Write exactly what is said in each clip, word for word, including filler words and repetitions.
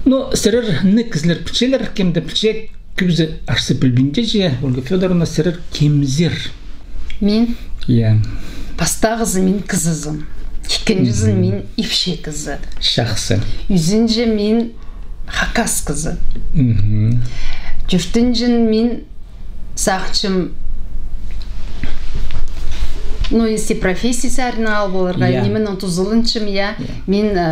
Ну, сірерні кізілер пілчелер, кем дее пілче, кӧбізі арса пілбинче, Ольга Фёдоровна, сірер кемзер? Мин? Я. Пастағызы, мин кізізім. Ікінҷізі, мин ипчі кізі. Чахсы. Ӱзінҷі, мин хакас кізі. Тӧртінҷі, мин сағынчам, ну, если профессия саринаң ал поларға, я, нименең тузаланчам, я. Я. Мин, э,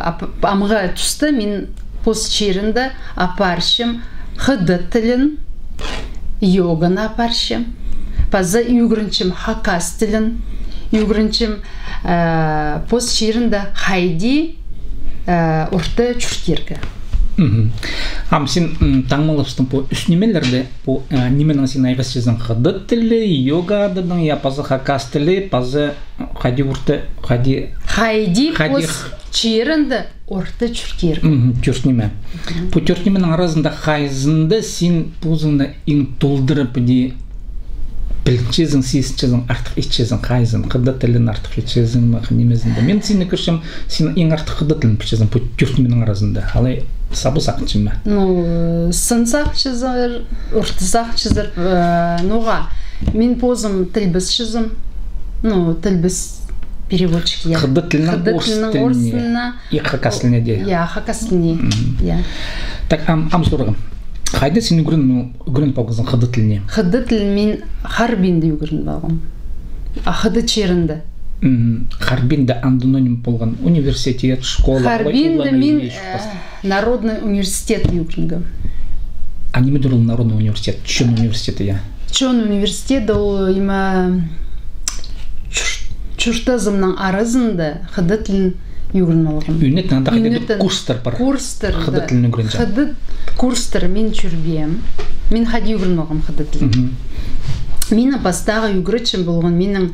ап-, амғы туста мин пос чирінде апарчам хыдат тілін, йоганы апарчам. Паза ӱгренчем хакас тілін, ӱгренчем, э, пос чирінде хайди, э, орта чуртирға. Ам син, м, таңмалапчаң пу ӱс нимелерні, пу, э, нименең син айғасчазың: хыдат тілі, йога адынаң, я, паза хакас тілі, паза хайди орта, хайди, хайди, хайди пос чирінде орта чуртирға. Тӧрт ниме. Пу тӧрт нименің аразында хайзында син позыңны иң толдыра піди пілчезің, сизінчезің, артых итчезің, хайзын? Хыдат тілін артых итчезің ме, нимезін дее. Мин сині кӧрчем, син иң артых хыдат тілін пілчезің пу тӧрт нименің аразында. Алай саба сағынчам ма? Ну, сын сағынчазар, орта сағынчазар, э, ноға. Мин позым тілбесчізім. Ну, тілбес переводчик, я. Хыдат тілінең орыс тіліне. И хакас тіліне дее. Я, хакас тіліне. Я. Так, ам, ам сурығым. Хайда син ӱгрен-, ӱгреніп алғазың хыдат тіліне? Хыдат тілін мин Харбинде ӱгреніп алғам. А, хыдат чирінде. Харбинде андағ ниме полған университет, школа, Харбинде мин, э, народный университет ӱгренгем. А ниме дір ол народный университет? Чон университеті, я. Чон университеті ол, има, чур-, чуртазымның аразында хыдат тілін ӱгреніп алғам. Ӱнетін анда хайди курстар пар. Курстар, хыдат тілін ӱгренҷең. Хыдат курстар мин чӧрбеем. Мин хайди ӱгреніп алғам хыдат тілін. Минің пастағы ӱгретчім полған минің,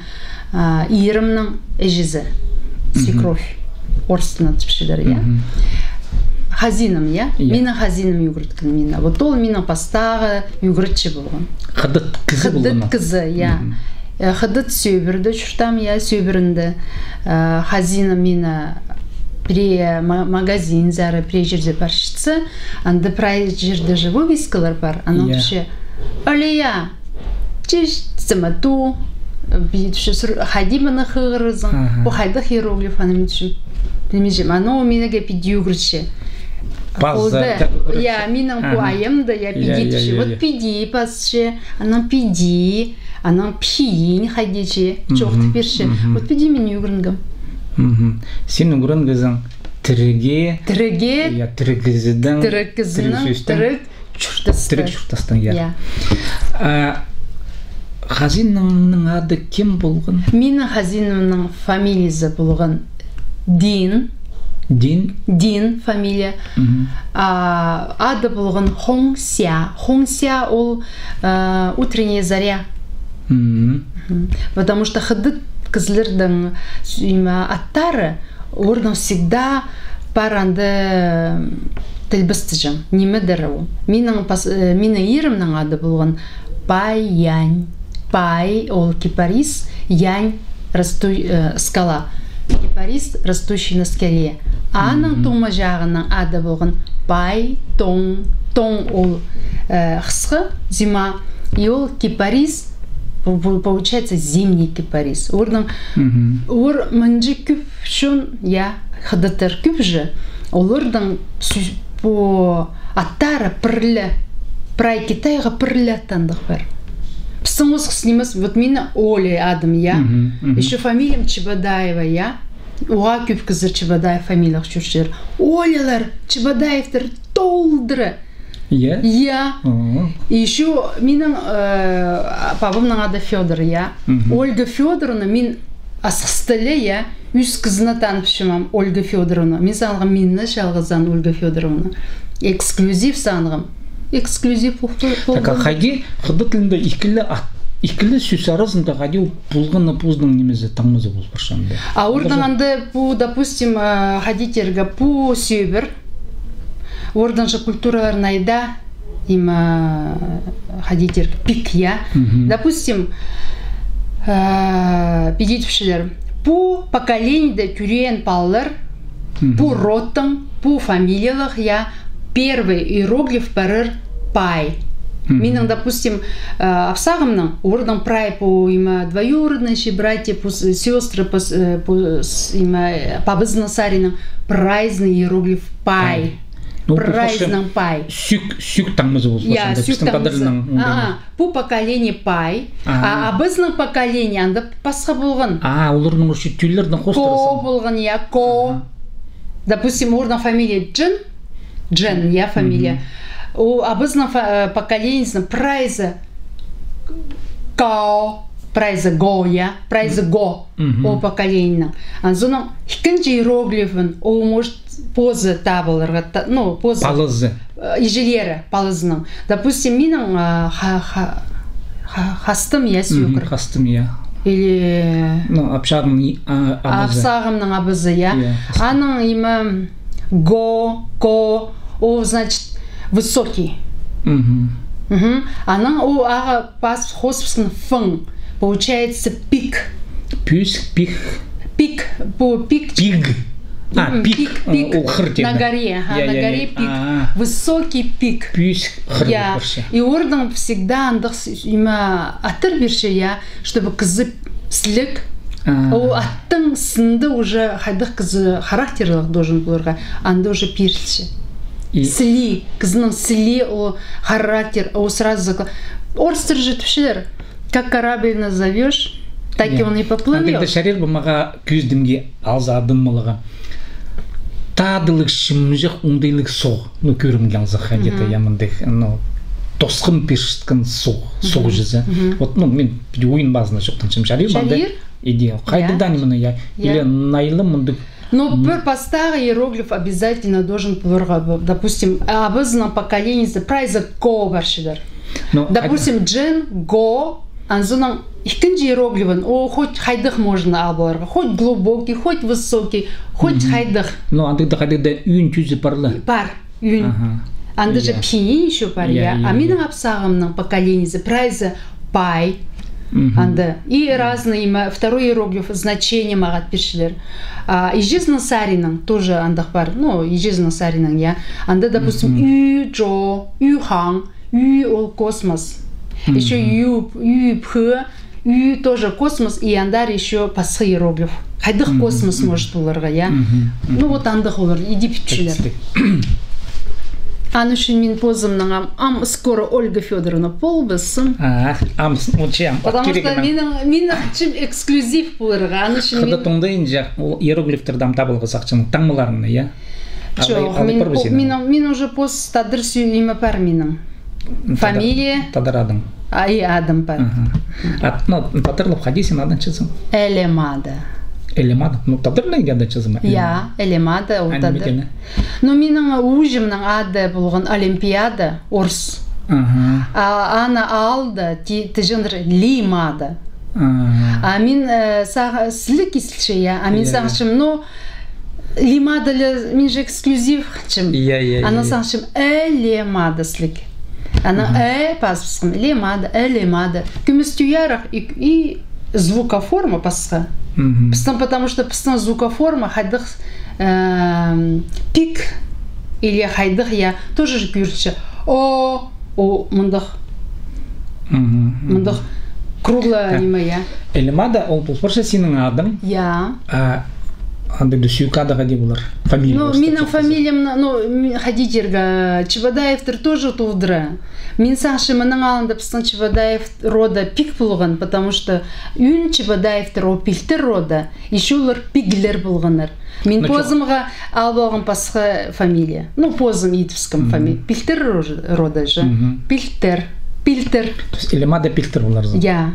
а, иримнің іҷезі. Свекровь. Орыстап тіпчелер, я? Хазинам, я? Я. Минің хазинам ӱгреткен мині. Вот ол минің пастағы ӱгретчі полған. Хыдат кізі полған. Хыдат кізі, я. Э, хыдат Сӧбірде чуртаам, я, Сӧбірінде. Э, хазинам мині пірее ма-, магазинзар, пірее чирзер парчатса, анда прай чирде же вывескалар пар, анаң тіпче: «Алия, чеш, сама ту», пиди тіпче, сур-, хайди мыны хығырзың, пу хайдағ иероглиф, анаң тіпчем, пілмеҷем. Анаң минерге пиди ӱгретче. Паза, я, минің пу айымда, я, пиди тіпче. Вот пиди пасча, анаң пиди, анаң пиин хайди чи, чоохтап пирче. Вот пиди мин ӱгренгем. Син ӱгренгезің тіріге. Тіріге. Я, тірі кізідең, тірі кізінің, тірі сӧстең, тірі чуртастаң. Тірі чуртастаң, я. Я. А хазинаңның ады кем полған? Минің хазинамның фамилиязы полған Дин. Дин? Дин фамилия. А ады полған Хонся. Хонся ол, а, утренняя заря. Потому что хыдат кізілернің сӱ-, има, аттары, оларның всегда пар анда тілбестеҷең, нимедір ол. Минің пас-, э, минің иримнің ады полған Пай Янь. Пай, ол кипарис, янь, расту-, э, скала. Кипарис, растущий на скале. Аның туңмаҷағының ады полған Пай Тоң. Тоң ол, э, хысхы, зима. И ол кипарис, пу-, пу-, получается, зимний кипарис. Оларның, олар мынҷа кӧп чон, я, хыдаттар кӧп же, оларның сӱ-, пу аттары пір ле, прай Китайға пір ле аттандығ пар. Пістің осхас нимес, вот минің Оля адым, я. Ещё фамилиям Чебодаева, я. Уғаа кӧп кізілер Чебодаев фамилиялығ чӧрчелер. Олялар, Чебодаевтер толдыра. Я? Я. И ещё минің, э, пабамның ады Фёдор, я. Ольга Фёдоровна, мин асхыстала, я, ӱс кізіні таныпчам, Ольга Фёдоровна. Мин санағам, мині чалғызаан Ольга Фёдоровна. Эксклюзив санағам. Эксклюзив пол-, пол-, так, а хайди хыдат тілінде ікілі ат-, ікілі сӧс аразында хайди ол полған на позының нимезі, таңмазы пол парчаң анда? А оларның анда пу, допустим, э, хайди тирге, пу Сӧбір, оларның же культураларына айда, има, хайди тирге, пик, я. Допустим, э, пиди тіпчелер, пу поколениеде тӧреен палалар Пу родтың, пу фамилиялығ, я, первый иероглиф парир пай. Минің, допустим, э, апсағымның, оларның прай пу, има, двоюродные чи братья, пу с-, сёстры, пу с-, э, пу с-, има, э, пабазының саринаң прайзының иероглиф пай. Прайзының пай. Сӱк, сӱк таңмазы полза, я, сӱк таңмазы. Пу поколение пай, а абазының поколение анда пасха полған. А, оларның уже тӧллернең хоостыра салған. Ко полған, я, ко. Допустим, оларның фамилия Джен, Джен, я, фамилия. О, абазының фа-, э, поколениезінің прайзы као, прайзы го, я, прайзы го. О поколениенің. Анзынаң ікінҷі иероглифін, ол может позы табыларға, та-, ну, позы. Палазы. Э, иҷелері палазының. Допустим, минің, а, ха-, ха-, ха-, хастым, я, сӧкір. Хастым, я. Или... Ну, апсағым, а, абазы. Апсағымның абазы, я. Я, хастым. Аның, има, го, ко, ол, значит, высокий. Анаң ол ағаа пас хоспысхан фың. Получается пик. Пӱс, пик. Пик, пу пик. Пик. А, пик. Пик, пик. Ол хыр теені. На горе, ага, на горе пик. Высокий пик. Пӱс хыр. Я. И оларның всегда андағ с-, има, аттар пирче, я, чтобы кізі сіліг. Ол аттың сынында уже хайдағ кізі характерліг должен поларға, анда уже пирілче. Сіліг, кізінің сіліг, ол характер, ол сразу закла-, орыстар же тіпчелер. Как корабль назовёшь, так и он и поплывёт. Андағ даа чарир ба мағаа кӧзідімге алза адым малаға. Тадылығ чымҷах, оңдайлығ суғ. Ну, кӧрімге алза, хайди-да, я, мындағ, ну, тосхын пирчеткен суғ, суғ чізе. Вот, ну, мин піди ойын пазына чоохтанчам, чарир ба андағ? Иди, хайдағ-да ниме, я. Или найлы мындағ. Но пір пастағы иероглиф обязательно должен поларға, допустим, абазының поколениезі прайзы ко парчадыр. Допустим, Джен, го, анзынаң ікінҷі иероглифін, о, хоть хайдағ можно ал поларға, хоть глубокий, хоть высокий, хоть хайдағ. Ну, андағ даа хайдағ даа ӱн тӱзі пар ла. Пар. Ӱн. Анда же пхенье ещё пар, я. А минің апсағымның поколениезі прайзы пай. Анда и разный, има, второй иероглиф, значение мағат пирчелер. А иҷезінің саринаң тоже андағ пар. Ну, иҷезінің саринаң, я. Анда, допустим, ӱ, джо, ӱ, хаң, ӱ, ол космос. Ещё ӱ, ӱ, пх, ӱ тоже космос, и андар ещё пасха иероглиф. Хайдағ космос может поларға, я? Ну, вот андағ олар, иди пӱтчелер. Аның ӱчӱн мин позымның ам, ам скоро Ольга Фёдоровна полбассым. А, ам с-, ну, че, ам, потому что минің, минің ӱчӱн эксклюзив поларға, аның ӱчӱн мин... Хыдат оңдайынҷа, ол иероглифтерді ам табыларға сағынчаң, таңмаларыңны, я? Чох, мин, мин, мин уже пос тадар сӧ-, ниме пар минің. Фамилия. Тадар адың. А, и адым пар. Ат, ну, тадарлап хайди син аданчазың? Элемада. Элемада? Ну, тадар ла аданчазың ма? Я, Элемада, ол тадар. Ну, минің ууҷамның ады полған Олимпиада, орыс. А аны алды, ти-, тіҷеңнер Лимада. А мин, э, сағ-, сіліг кисілче, я. А мин сағынчам, ну, Лимада ле, мин же эксклюзив хынчам. Я, я, я. Анаң сағынчам, э, Лемада сіліг. Анаң э пазыбысхан, Лемада, э, Лемада. Кӧмес тӱӱ арах и, и звукоформа пасха. Пістің, потому что пістің звукоформа хайдағ, эм, пик или хайдағ, я, тоже же кӧрінче. О, О, мындағ. Мгм, мгм. Мындағ круглая ниме, я. Элемада, ол пол парча синің адың. Я. А, андағ даа сӧӧк адығ даа полар. Фамилия. Ну, минің фамилиям, ну, ми-, хайди тирге, Чебодаевтер тоже толдыра. Мин сағынчам, мының алнында пістің Чебодаев рода пик полған, потому что ӱн Чебодаевтер, ол пилтір рода. Ещё олар пиглер полғаннар. Мин позымға ал полғам пасха фамилия. Ну, позым идібіскем фамилия. Пилтір рож-, рода же. Пилтір. Пилтір. То есть Элемада пилтір оларзың? Я.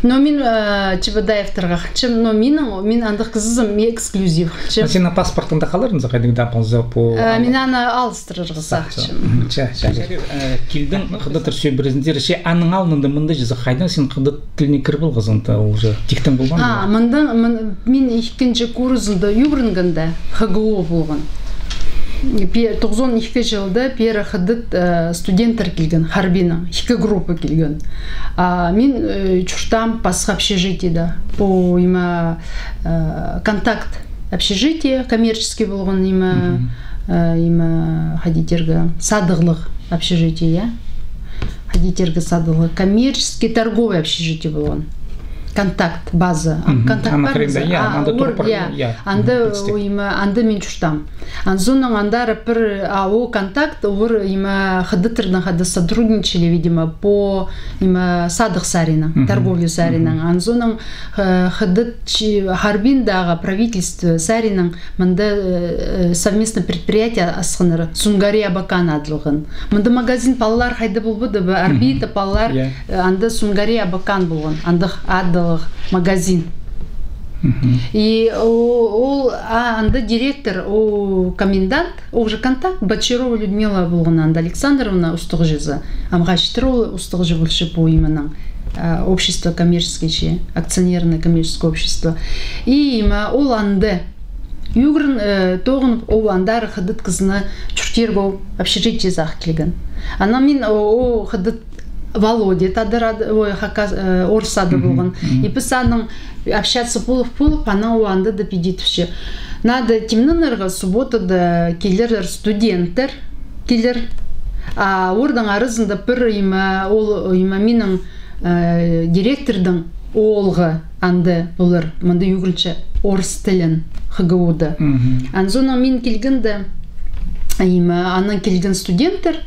Но мин, э, Чебодаевтарға хынчам, но минің, мин андағ кізізім, мин эксклюзив хынчам. А синің паспортыңда халарынза, хайдағ даа полза, по... Э, мин аны алыстырарға сағынчам. Че, че. Э, килдің, хыдаттар сӧбірезіндер, че, аның алнында мында чізе, хайдаң син хыдат тіліне кіріп алғазың, та, ол же тиктең полған ба? А, мында, мын-, мин ікінҷі курсында ӱгренгенде, ХГУ полған. Пе-, тоғызон ікі чылда пеер хыдат, э, студенттер килген, харбинаң, ікі группа килген. А мин, э, чуртаам пасха общежитиеде, по, има, э, контакт. общежитие коммерческий полған, ниме, э, ниме, хайди тирге, садығлығ общежитие, я? Хайди тирге, садығлығ, коммерческий торговый общежитие полған. Контакт база. Контакт пар, я, анда, ниме, анда мин чуртаам. Анзонаң андар пір, а, о, Контакт, олар, ниме, хыдаттарнаң хада сотрудничали, видимо, по, ниме, садығ саринаң, торговля саринаң. Анзонаң, э, хыдат чи-, Харбиндағы правительство саринаң мында, э, совместное предприятие асханнар, Сунгари Абакан адалған. Мында магазин палалар хайда полбады ба, Орбита палалар, э, анда Сунгари Абакан полған, андағ адалығ магазин. И о-, ол, а, анда директор, о, комендант, ол же Контакт, Бочарова Людмила полған анда Александровна устағҷызы, амға читіре ол устағҷы полча пу нименың, а, общество коммерческое, акционерное коммерческое общество. И, ниме, ол анда ӱгрен, э, тоғынып, ол андар хыдат кізіні чуртирға ол общежитиезі ах килген. Анаң мин, о, о, хыдат Володя тадар ад-, ой, хакас, э, орыс ады полған. И піс анаң общаться полып, полып, анаң ол анда даа піди тіпче. Надо тимненерге, субботада килерлер студенттер, килер. А оларның аразында пір, ниме, ол, ниме, минің, э, директордың оолғы анда полар, мында ӱгренче орыс тілін ХГУ-да. Анзонаң мин килгенде, ниме, анаң килген студенттер,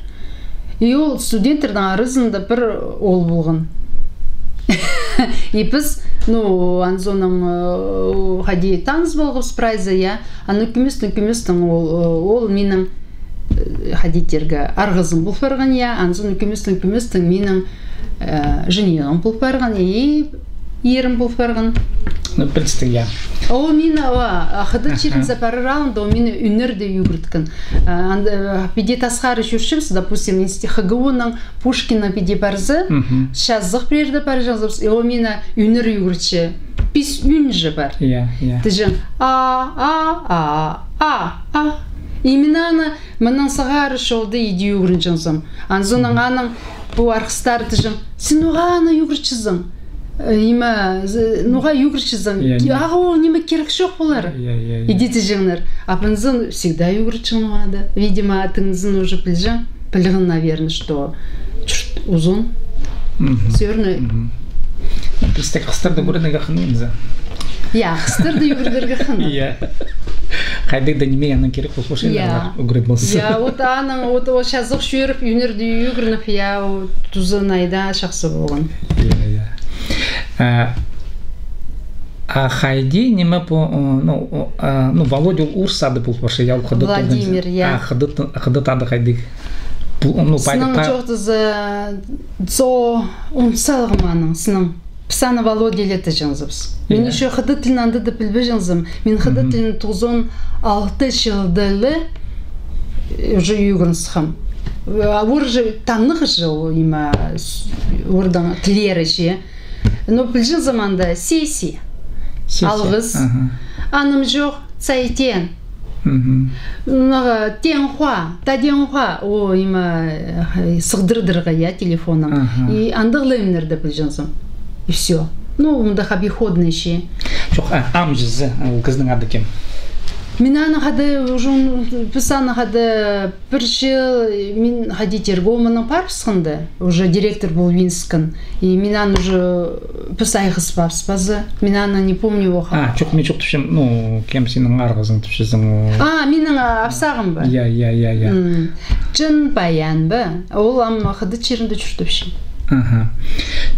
и ол студенттернің аразында пір оол полған. И піс, ну, анзонаң, э, хайди таныс полғабыс прайзы, я. Анаң кӧместең, кӧместең ол, э, ол минің, э, хайди тирге, арғызым пол парған, я. Анзонаң кӧместең, кӧместең минің, э, женихім пол парған, и ирім пол парған. Ну, представь, я. Ол мині, а, хыдат чирінзер парар алнында, ол мині ӱнерде ӱгреткен. А, анда, э, піди тасхары чӧрчебіс, допустим, инсти-, ХГУ-ның Пушкиннең піди парза, чазағ пірерде парҷаңзар, и ол мині ӱнер ӱгретче. Пис ӱн же пар. Я, я. Тіҷең, а, а, а, а, а. И мин аны, мынаң сығара чолда иди ӱгренҷеңзім. Анзонаң аның пу арғыстары тіҷең, син ноға аны ӱгретчезің? Э, ниме, з-, ноға ӱгретчезің? Я, ки-, ниме. Ағаа ол ниме кирек чох полар. Я, я, я. Иди тіҷеңнер. А пінзін всегда ӱгретчең ноға-да. Видимо, тіңзін уже пілҷең. Пілген, наверное, что чурт узун. Сӧрні. Пістің хыстарды ӱгредерге хынминза. Я, хыстарды ӱгредерге хынмин. Я. Хайдағ-да ниме анаң кирек полча, я, ӱгрет полза. Я, вот анаң, вот, вот чазағ чӧріп, ӱнерде ӱгреніп, я, вот, тузы найда чахсы полған. Я, я. А, а хайди ниме пу, о, ну, о, а, ну, Володя ол орыс ады пол парча, я, ол хыдат. Владимир, я. А, хыдат, хыдат ады хайдағ? Пу, ну, сыннаң па-, чоохтаза, цо, ун салғым аның, сыннаң. Піс аны Володя ле тіҷеңзібіс. Мин ещё хыдат тілін анда даа пілбеҷеңзім. Мин хыдат тілін тоғызон алты чылда ле уже ӱгрен сыххам. А олар же танығ же ол, ниме, с-, оларның тіллері же. Но пілҷең заманда сиси. Сиси. Алғыс. Аха. Аным чох, цаитен. Мгм. Мынаңа тенхуа, та тенхуа, о, ниме, э, сығдырдырға, я, телефоннаң. Аха. И андағ ла ӱннерні пілҷеңзім. И всё. Ну, мындағ обиходный чізе. Чох, а, ам чізе, ол кізінің ады кем? Мин анаң хада, уже, піс анаң хада пір чыл, мин хайди тирге, ол мынаң парыбысханда, уже директор полыбысхан. И мин аны уже піс айғаспабыс пазы. Мин аны не помню, оха. А, чох, мин чох тіпчем, ну, кем синің арғызың тіпчезің, о. А, минің, а, апсағым ба? Я, я, я, я. М. Чын Паян ба? Ол ам хыдат чирінде чуртапча. Аха.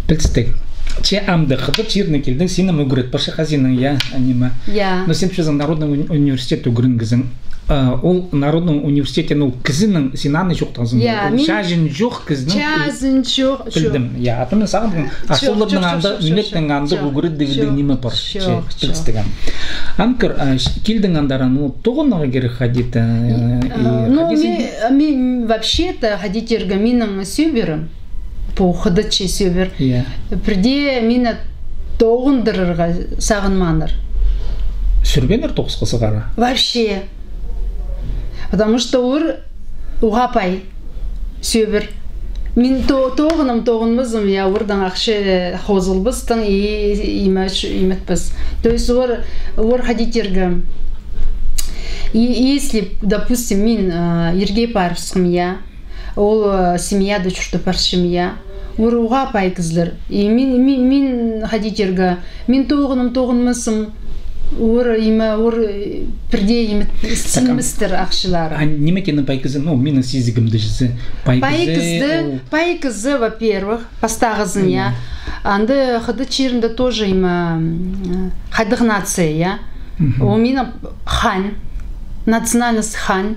Пілдістіг. Че амды хыдат чиріне килдің, синім ӱгрет парча хазинаң, я, ниме. Я. Но син тіпчезің народный уни-, университет ӱгренгезің. А, ол народный университетте, ну, кізінің, син аны чоохтағзың. Я, ол мин чазын чох кізінің. Чазын чох, чох. Пілдім. Я, атын мин сағынғам. Чох, чох, чох, чох, чох. Ачылдың анда, ӱнеттің анда, чох, ӱгредігдің ниме пар. Чох, чох. Пілдістіг. Амкӧр, а, килдің андар, ну, тоғынарға кирек хадита, э, и, а, ну, хадисың. Ми-, ми-, вообще-то, хадитирге минің сӧбірім. Пу хыдатчы сӧбір. Я. Пірдее мині тоғындырарға сағынмааннар. Сӱрбееннер тоғысха сығара? Вообще. Потому что олар уғаа пай. Сӧбір. Мин то-, тоғынам, тоғынмазам, я, олардаң ахча хозылбастаң, и, и ниме ч-, ниме итпес. То есть олар, олар хадитирге И если, допустим, мин, а, ирге парыбысхам, я, ол, а, семьяда чуртап парчам, я, олар уғаа пай кізілер. И мин, мин, мин, хайди тирге, мин тоғынам, тоғынмасам, олар, име, олар, э, пірдее, име, синместер ахчалары. А ниме теен пай кізі? Ну, минің сизігімде чізе. Пай кізі, пай кізі, во-первых, пастағызын, я. Анда хыдат чирінде тоже, име, м, хайдағ нация, я. Ол минің хан, национальность хан.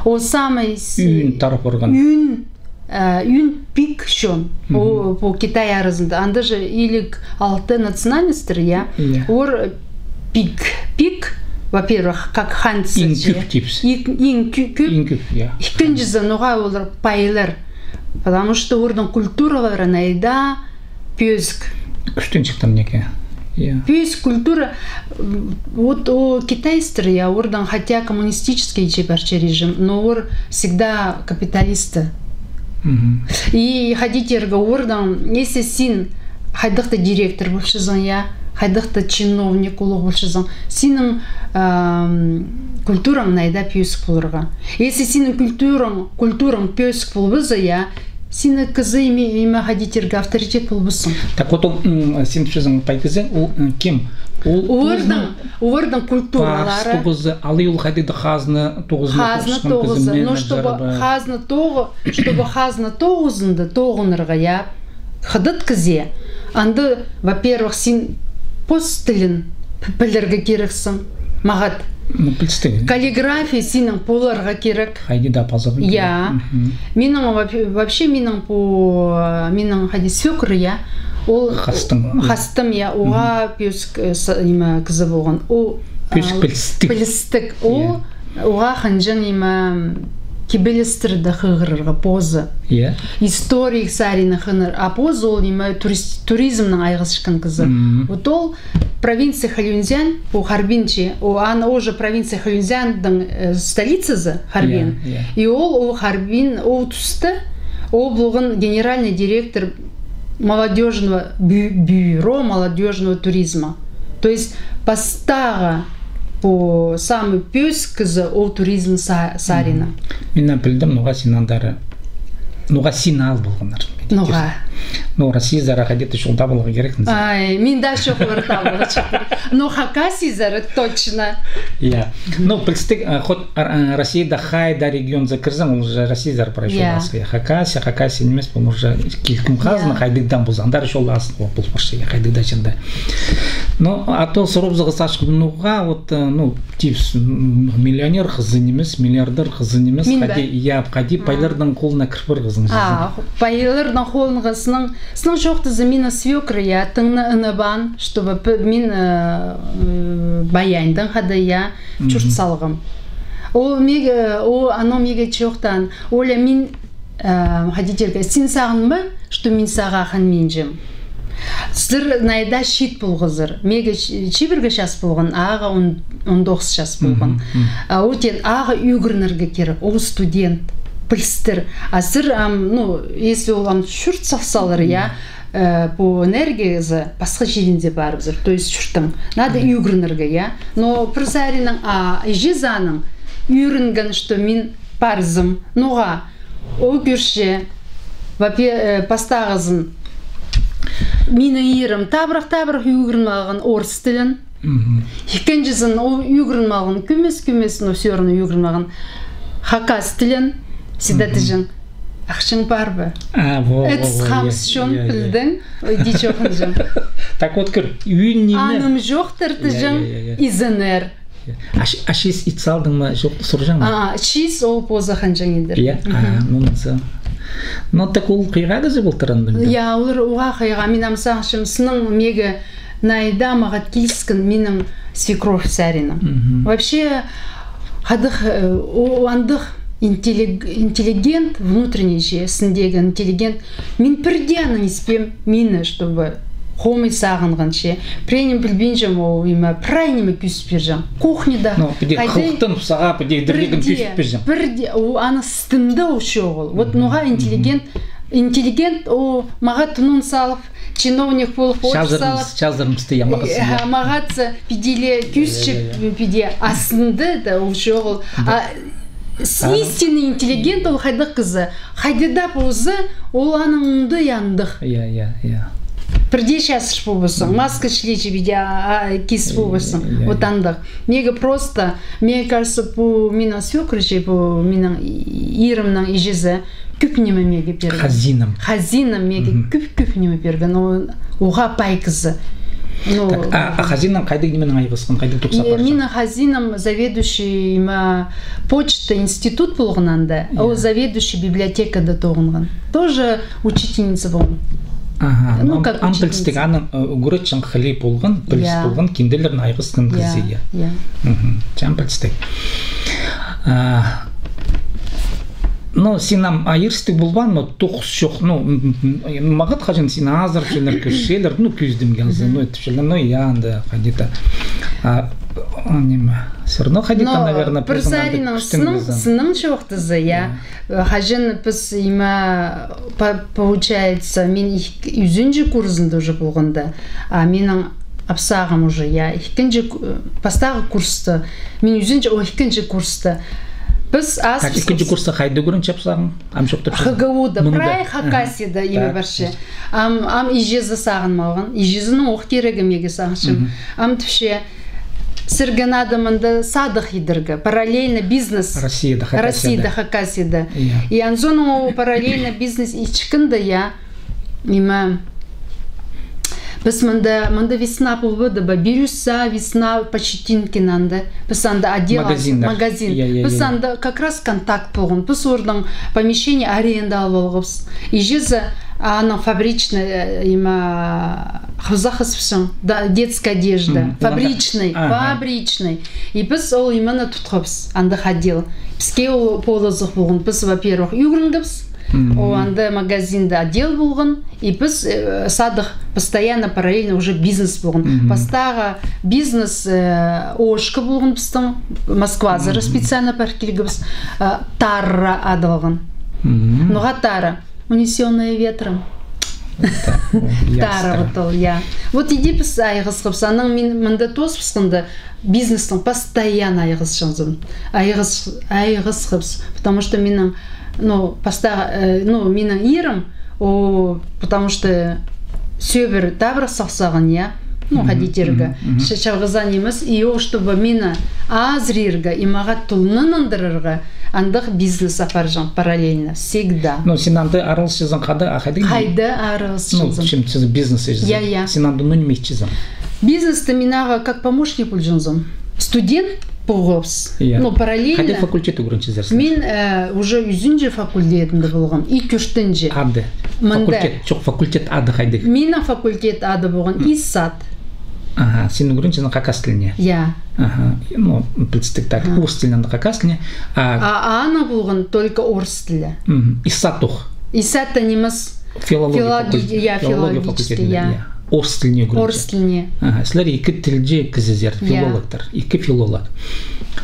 Ол самый с-, ӱн тарап парған. Ӱн, э, ӱн пик чон. Ол, пу Китай аразында. Анда же илиг алты национальностьтар, я. Олар пик, пик, во-первых, как ханьцы. Иң кӧп тіпче. Иң, иң кӧ-, кӧп. Иң кӧп, я. Ікінҷізі, ноға олар пайлар. Потому что олардың культуралары найда пӧзік. Кӱстенҷік там неке. Я. Пӧзік культура, м, вот ол китайстар, я, олардың хотя коммунистический че парча режим, но олар всегда капиталисты. И хайди тирге, олардың, если син хайдағ-да директор полчазың, я, хайдағ-да чиновник улуғ полчазың, синің, ам, культураң найда пӧзік поларға. Если синің культураң, культураң пӧзік полбаза, я, синің кізі, име, име, хайди тирге, авторитет полбассың. Так вот, ол, м, син тіпчезің, пай кізі, ол, м, кем? Ол олардың, олардың культуралары. Паас тоғызы, алай ол хайди-да хазна тоғызына тоғысхан кізі, но чтобы хазна тоғы-, чтобы хазна тоғызында тоғынарға, я, хыдат кізее, анда, во-первых, син пос тілін п-, пілерге кирексің. Мағат. Ну, пілістіг. Каллиграфия синің поларға кирек. Хайди-да паза. Я. Минің воп-, вообще минің пу, минің хайди свекр, я. Ол хастым. Хастым, я. Уғаа пӧзік, э, с-, име, кізі полған. Ол, пӧзік, а, пілістіг. Пілістіг. Ол уғаа хынҷаң, име, кибелістерді хығырарға позы. Я. История саринаң хығырарға. А позы ол, име, турист-, туризмнең айғасчатхан кізі. Вот ол провинция Ханьюнцзянь, ол Харбин че, ол, аны уже провинция Ханьюнцзяньның, э, столицазы Харбин. Я, я. И ол, ол Харбин, ол туста, ол полған генеральный директор молодёжного бю-, бюро молодёжного туризма. То есть пастағы пу самый пӧзік кізі ол туризм са-, саринаң. Мин пілдім, ноға син андар, ноға син ал полғаннар. Ноға? Ну, Россиязар хайди-да чолда поларға кирек. Ай, мин даа чоғыл табылчатыр. Но Хакасиязар точно. Я. Ну, пілістіг, а, ход, а, а, Россияда хайда регионзар кірзең, ол уже Россиязар прай чолдасха. Я. Хакасия, Хакасия нимес, ол уже килкім хазна, хайдағ-да полза, андар чолдасха, ол пол парча, хайдағ-да чында. Ну, а то сурыбызарға сағынчам, ноға, вот, э, ну, тіпчезің, м, миллионер хызы нимес, миллиардер хызы нимес, хайди, я, хайди пайларның холына кір парғазың. А, пайларның холына, сыннаң, сыннаң чоохтаза, минің свекр, я, тыңнаң ынабаан, чтобы п-, мин, э, э, Баяндаң хада, я, чурт салғам. Ол меге, ол, аны меге чоохтаан, Оля, мин, э, хайди тирге, син сағынма, что мин сағаа хынминчам. Сірер найда чиит полғазар. Меге чи-, чибіргі час полған, ағаа он, он тоғыс час полған. А ол теен, ағаа ӱгренерге кирек, ол студент, пілістер. А сірер, ам, ну, если ол ам чурт сал-, салар, я, э, пу энергиязы пасха чирінде парыбызар, то есть чуртаң. Надо ӱгренерге, я. Но пір саринаң, а, іҷезі аның ӱгренген, что мин парзам. Ноға? Ол кӧрче, во-пе-, э, пастағызын, минің ирім табырах-табырах ӱгреніп алған орыс тілін. Ікінҷізін, ол ӱгреніп алған кӧмес-кӧмес, но всё равно ӱгреніп алған хакас тілін. Сида тіҷең, ахчаң пар ба? А, во, во, во, я, я. Итіс-хамыс чон, пілдің, иди чоохтанҷаң. Так вот, кӧр, ӱн ниме? Аным чоохтар тіҷең, изенер. А чи-, а чиис ит салдың ма, чох, сурҷаң ма? А, чиис ол позы хынҷаң идер. Я? А, ну, мынзы. Ну, так ол хыйға кізі полтыр анда. Я, олар уғаа хыйға, мин ам сағынчам, сыннаң меге найда мағат киліскен минің свекровь саринаң. Вообще, хайдағ, э, о-, андағ интеллиг-, интеллигент, внутренний че, сіндегі интеллигент, мин пірдее аны испеем, мині, чтобы хомай сағынған че. Пірее ниме пілбинчем, ол ниме, прай ниме кӧзіт пирҷең. Кухняда. Ну, піди хайди хылыхтанып сағаа, піди идерлерін кӧзіт пирҷең. Пірдее, ол аны істінде ол чоғыл. Вот ноға интеллигент, интеллигент, ол мағаа тонын салып, Чиновник полып, чазырмыс, чазырмысты, я, мағат, э, я, мағат, э, піди ле кӧзітче, я, я, я, піди астында даа ол чоғыл. Да. А с-, истинный интеллигент ол хайдағ кізі. Хайди даа полза, ол аның оңдайы андағ. Я, я, я. Пірдее чазыр полбассың, маска чіли чібеде, а, кис полбассың. Я, я, я. Вот андағ. Меге просто, мне кажется, пу минің свекры чи, пу минің и-, ирімнің іҷезі кӧп ниме меге пирген. Хазинам. Хазинам меге кӧп-кӧп ниме пирген. Ол уғаа пай кізі. Ну, так, а, а хазинам хайдағ нименең айғасхан, хайдағ тоғыс апарча? Минің хазинам заведующий, ма, почта институт полған анда. Ол заведующий библиотекада тоғынған. Тоже учительница полған. Аха, ну, ам, как ам учительница. Пілістіг, аның, э, ӱгретчең хылии полған, піліс полған, кинделернең айғасхан кізі, я. Я. Мгм. Че ам пілістіг. А, ну, син ам айырыстығ полбаан, но тоғыс чох, ну, м, м, м, мағат хаҷан син азырапчалар, кӧрчелер, ну, кӧзідімге алза, ну, итчелер, ну, я, анда, хайди-да. А, о, ниме, всё равно хайди-да, наверное, пір саринаң сыннаң, сыннаң чоохтаза, я. Хаҷан піс, има, по-, получается, мин ик-, ӱзінҷі курсында уже полғанда, а минің апсағым уже, я, ікінҷі ку-, пастағы курста, мин ӱзінҷі, о, ікінҷі курста. Піс ас... Так, ікінҷі курста хайда ӱгренче апсағың? Ам чоохтапчазың. Х Г У-да, прай Хакасияда, има, парча. Ам, ам иҷезі сағынып алған. Иҷезінің ох кирегі меге, сағынчам. Ам тіпче, сірерге надо мында садых идерге, параллельно бизнес. Россияда, Хакасияда. Россияда, Хакасияда. Я. И анзын ол параллельно бизнес итчеткенде, я, ниме, піс мында, мында весна полбады ба, Бирюса, весна, Почитинкин анда. Піс анда отдел, магазин. Я, я, я. Піс анда как раз контакт полған. Піс оларның помещение аренда алып алғабыс. Иҷезі аның фабричный, э, има, хызах ызыбысчаң, да, детская одежда. Фабричный, фабричный. И піс ол именно тутхабыс, андағ отдел. Піске ол полызығ полған. Піс, во-первых, ӱгренгебіс. О, анда магазинда отдел полған. И піс, э, садых постоянно, параллельно уже бизнес полған. Пастағы бизнес, э, ошка полған пістің. Москвазар специально парып килгебіс. Э, Тара адалған. Ноға Тара? Унесённые ветром. Тара вот ол, я. Вот иди піс айғасхабыс. Анаң мин мында тоозыбысханда бизнестең постоянно айғасчаңзым. Айғас-, айғасхабыс. Потому что минің, ну, пастағы, э, ну, минің ирім, о, потому что сӧбіре табырах сал салған, я. Ну, хайди тирге. Ча-, чалғызаң нимес. И ол, чтобы мині азырирға, и мағаа тулны нандырарға, андағ бизнес апарҷаң параллельно, всегда. Ну, син анда араласчазың хайда, а хайда? Хайда араласчазың? Ну, чем син бизнес итчезің? Я, я. Син анда, ну, ниме итчезің? Бизнесте мин ағаа как помощник полҷаңзым. Студент полғабыс. Я. Ну, параллельно. Хайда факультет ӱгренчезер сірер? Мин, э, уже ӱзінҷі факультетінде полғам. И тӧртінҷі. Ады. Мында. Факультет, чох, факультет ады хайдағ? Минің факультет ады полған ИСАТ. Аха, син ӱгренчезің хакас тіліне? Я. Аха, ну, пілістіг, так, орыс тілінең хакас тіліне. А, а, аның полған только орыс тілі. Мгм. ИСАТ ох. ИСАТ та нимес. Филология факультет. Я, филология факультет, я. Орыс тіліне ӱгренче. Орыс тіліне. Аха, сірер ікі тілҷі кізізер, филологтар, ікі филолог.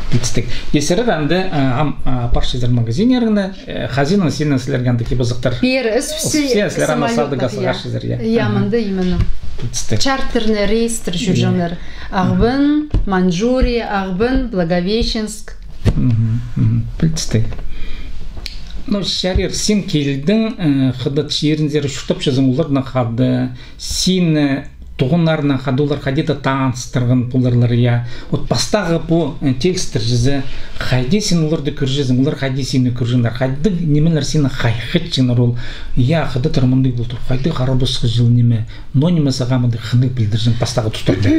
Пілістіг. Е сірер анда, а, ам, а, парчазар магазиннеріңе, э, хазинаң синің сірерге анда кибізіктер. Пеер ізібіссе, сірер анда садығға сығарчазар, я. Я, мында именно. Пілістіг. Чартерный рейстер чӧрҷеңнер. Ағбан, Маньчжурия, Ағбан, Благовещенск. Мгм, мгм. Пілістіг. Ну, чарир, син килдің, э, хыдат чирінзер чуртапчазың, оларнаң хада, син, э, туғаннарнаң хада, олар хайди-да таныстырған поларлар, я. Вот пастағы пу, э, тилістірҷізі, хайди син оларды кӧрҷезің, олар хайди сині кӧрҷеңнер, хайдағ нимелер сині хайхатчаңнар ол, я, хыдаттар мындағ полтыр, хайдағ харабасха чыл ниме, но ниме сағам андағ хынығ пілдірҷең пастағы тустарда?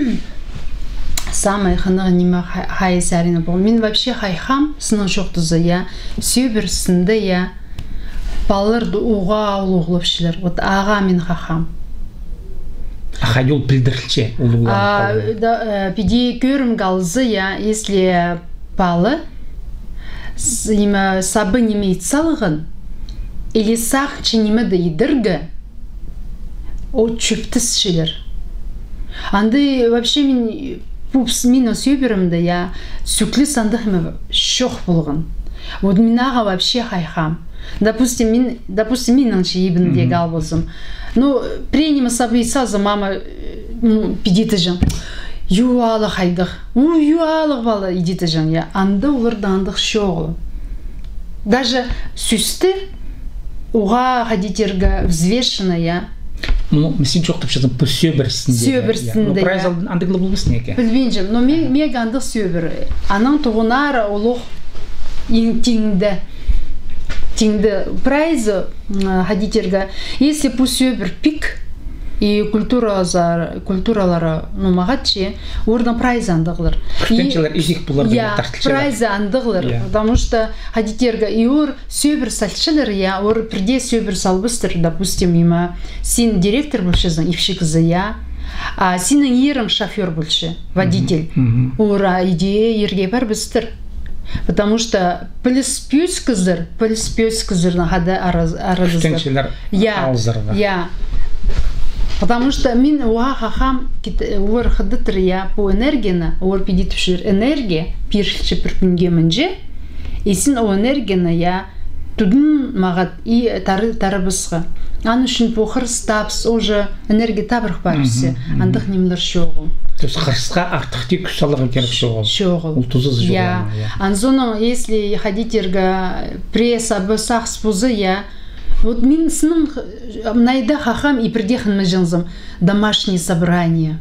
Самый хынығ ниме хай-, хайзы саринаң полған. Мин вообще хайхам, сыннаң чоохтаза, я, сӧбіре сынында, я, палаларды уғаа улуғлапчалар. Вот ағаа мин хайхам. А хайди ол пілдірілче, улуғланып калған? А, да, э, піди кӧрімге алза, я, если пала, с-, ниме, саба ниме ит салған, или сағынча ниме дее идерге, о, чӧптесчелер. Анда вообще мин, пу піс-, минің сӧбіремде, я, сӧклес андағ ниме чох полған. Вот мин ағаа вообще хайхаам. Допустим, мин, допустим, минің чи ибімдегі ал ползам. Ну, пірее ниме сабай салза, мама, э, ну, піди тіҷең. Юалығ хайдағ. У, юалығ пала, иди тіҷең, я. Анда оларда андағ чоғыл. Даже сӧсті уғаа хайди тирге взвешенно, я. Ну, мин син чоохтапчазың, пу сӧбірестінде. Сӧбірестінде, я. Ну, прайзы андағ ла полбас неке. Пілбинчем, но ме-, меге андағ сӧбір. Анаң тоғынары олох иң тиңде. Тиңде. Прайзы, м, хайди тирге, если пу сӧбір пик, и культуразар-, культуралары, ну, мағатчы, орны прайзы андағлар. Кӱстенчелер изик полар, я, тартылчалар. Прайзы андағлар, я. Потому что хайди тирге, и ор сӧбір салчалар, я, ор пірдее сӧбір салбастыр, допустим, има, син директор полчазың, ипчі кізі, я. А синің ирің шофёр полча, водитель. Мгм. Ор, а, иди ирге парбастыр. Потому что піліспӧс кізілер, піліспӧс кізілернең хада араз-, аразызар. Кӱстенчелер, я, алызарға. Я. Потому что мин уғаа хайхаам, кит-, ор хыдаттыр, я, пу энергияны, ор піди тіпчелер, энергия пирілче пір кӱнге мынҷа, и син ол энергияны, я, тудын мағат и тары-, тарыбысха. Аның ӱчӱн пу хырыс, табыс, уже энергия табырах парыбысса, мгм, мгм, андағ нимелер чоғыл. То есть хырысха артых тее кӱс саларға кирек чоғыл. Чоғыл. Ол тузазы чоғыл, я. Анзонаң, если хайди тирге, пірее сабы сағыс полза, я. Вот мин сыннаң, х-, найда хайхаам и пірдее хынмаҷаңзым. Домашнее собрание.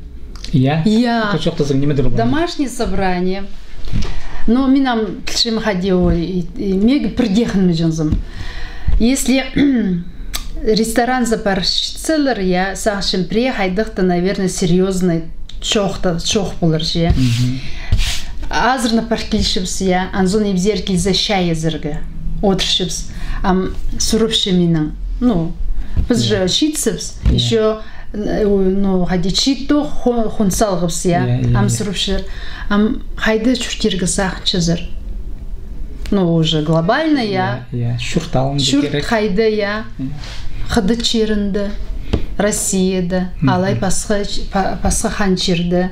Я? Я. Чоохтазаң, ниме дее полар. Домашнее собрание. Но мин ам тілчем хайди ол, и, и меге пірдее хынмаҷаңзым. Если ресторанзар парчатсалар, я, сағынчам, пірее хайдағ-да, наверное, серьёзный чоохта-, чоох полар, че. Мгм. Азыранып пар килчебіс, я, анзын ибзер килзе чай ізерге. Одырчабыс. Ам сурапча минең. Ну, піс же чиитсебіс. Я. Ещё Н-, ну, хайди, чиит тоғ, ху-, хун салғабыс, я. Я, я, ам сурапчалар. Ам хайда чуртирға сағынчазар? Ну, уже глобально, я. Я, я. Чурт алында чурт керек. Хайда, я. Я. Хыдат чирінде, Россияда, мгм, алай пасха ч-, па-, пасха хан чирде.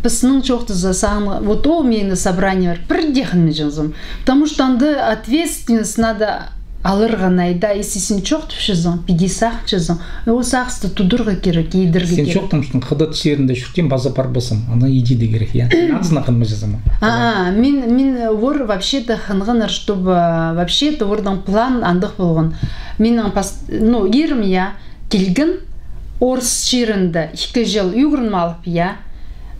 Пістің чоохтаза сағын, вот ол мені собрание пар, пірдее хынмаҷаңзым. Потому что анда ответственность надо аларға найда, если син чоохтапчазың, піди сағынчазың, ол сағысты тударға кирек, идерге кирек. Син чоохтапчазың, хыдат чирінде чуртим, паза парбазам, аны идерге кирек, я? Син анзына хынмаҷазың ма? А, а, мин, мин ор вообще-то хынғаннар, чтобы, вообще-то орның план андағ полған. Минің пас-, ну, ирім, я, килген орыс чирінде ікі чыл ӱгреніп алып, я.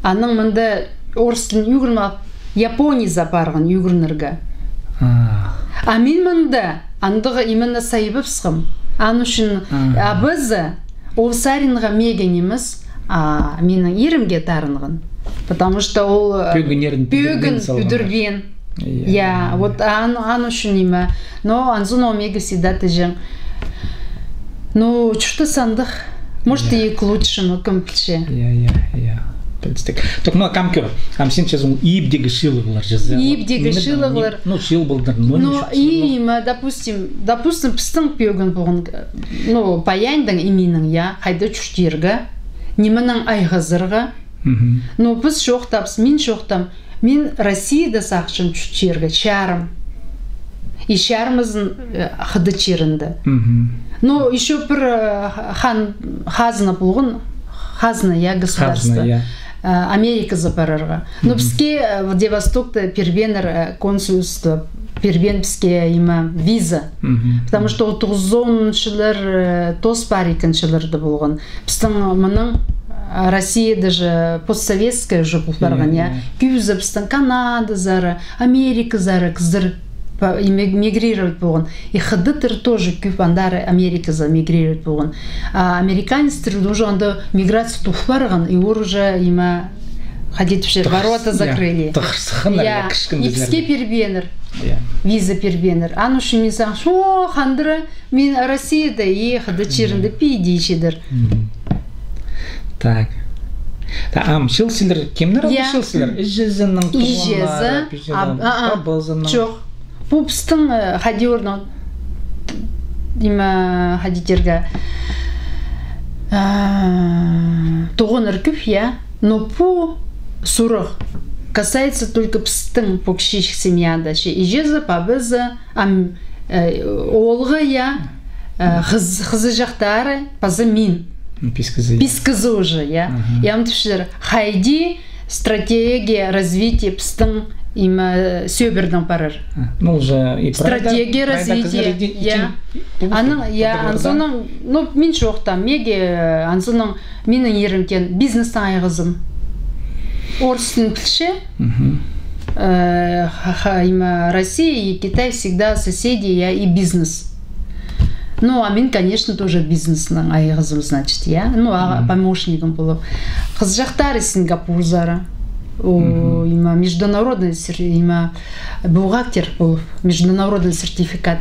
Анаң мында орыс тілін ӱгреніп алып, Японияға парған ӱгренерге. А. А мин мында андағ именно сайбапсхам. Аның ӱчӱн, а, абазы ол саринға меге нимес, а минің ирімге тарынған. Потому что ол, э, пӧгін ӱдірбеен. Я, я, вот ан-, аның ӱчӱн ниме. Но анзын ол меге всегда тіҷең. Ну, чуртас андағ. Может, и к лучшему, кем пілче. Я, я, я. Пілдістіг. Так, ну, кам кӧр. Ам син чазың ибдегі чыылығлар чаза. Ибдегі чыылығлар. Ну, чыыл полдыр, ну, ниме, допустим, допустим, пістің пӧгін полған, ну, паяньдаң иминің, я, хайда чуртирға, нименең айғазарға. Мгм. Ну, піс чоохтапчабыс, мин чоохтаам. Мин Россияда сағынчам чуртирға, чарым. И чарым ызын, э, хыдат чирінде. Мгм. Но ещё пір, э, хан-, хазна полған, хазна, я, государство. Хазна, я. Э, Америказа парарға. Но піске, э, Владивостокта пирбееннер, э, консульство пирбеен піске, има, виза. Мгм. Потому что ол тоғызонынҷылар, э, тоос парған чылларда полған. Пістің мының, а, Россияда же постсоветская же пол парған, я. Кӧбізі пістің Канадазар, Америказар кізілер па-, и миг-, мигрировать полған. И хыдаттар тоже кӧп андар Америказа мигрировать полған. А американецтер уже анда миграция тух парған, и олар уже, има, хайди тіпче, ворота закрыли. Я, тығырсыхханнар, я, кічіг кізілерге. И піске пирбееннер. Я. Виза пирбееннер. Аның ӱчӱн мин сағынчам, о, хандыра, мин Россияда, и хыдат чирінде піди чидер. Мгм. Так. Та, ам чыылчалар, кемнер алды чыылчалар? Іҷезінің туғаннары, пиҷезінің, пабазының. Чох. Пу пістің, э, хайди орны, има, хайди тирге, а, туғаннар кӧп, я. Но пу сурығ касается только пістің пу кічіҷек семьяда. Че іҷезі, пабазы, ам, э, оолғы, я, э, хыз-, хызыҷахтары, паза мин. Ну, пис кізі, я. Пис кізі уже, я. Аха. Я, ам тіпчелер, хайди стратегия развития пістің, има, сӧбірдең парар. А, ну, уже и прайда, стратегия развития, я. Аның, я, анзынаң, ну, мин чоохтаам, меге, анзынаң минің ирімтен бизнестең айғазым. Орыс тілін пілче. Мгм. Э, ха-, ха-, има, Россия и Китай всегда соседи, я, и бизнес. Ну, а мин, конечно, тоже бизнестең айғазым, значит, я. Ну, а, мгм, помощнигім полып. Хызыҷахтары Сингапурзар. О, мгм, има, международный сер-, има, бухгалтер полып, международный сертификат.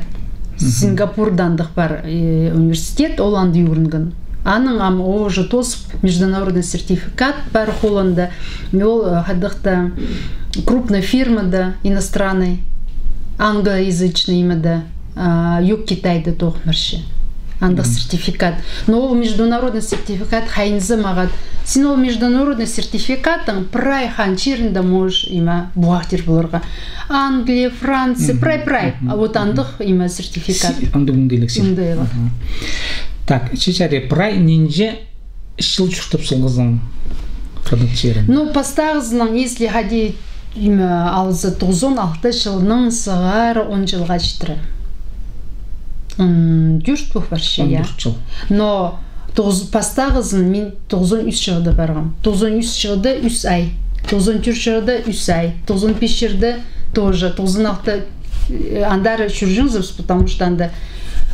Мгм. Сингапурда андағ пар, э, университет, ол анда ӱгренген. Аның ам уже тоозып, международный сертификат пар холында. Ол, э, хайдағ-да крупный фирмада, иностранный, англоязычный имеде, а, Юг Китайда тоғынча. Андағ, мгм, сертификат. Но ол международный сертификат хайзы мағат. Син ол международный сертификаттаң прай хан чирінде можеш, има, бухгалтер поларға. Англия, Франция, мгм, прай-прай. Мгм. А вот андағ, има, сертификат. Си-, андағ оңдайлығ син. Оңдайлығ. Аха. Так, чачари, прай нинҷе чыл чуртап салғазың хыдат чирін? Ну, пастағызынаң, если хайди, има, алза, тоғызон алты чылның сығара он чылға читіре. Он тӧрт пу парча, я. Он тӧрт чыл. Но тоғыз-, пастағызын мин тоғызон ӱс чылда парғам. Тоғызон ӱс чылда ӱс ай. Тоғызон тӧрт чылда ӱс ай. Тоғызон пис чылда тоже. Тоғызон алты, э, андар чӧрҷеңзібіс, потому что анда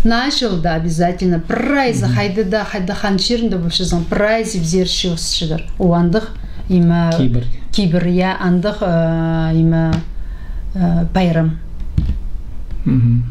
наа чылда обязательно прайзы, мгм, хайда-да, хайда хан чирінде полчазың, прайзы піссер чыылысчалар. О, андағ, има, кибір. Кибір, я, андағ, э, има, э, пайрам. Мгм.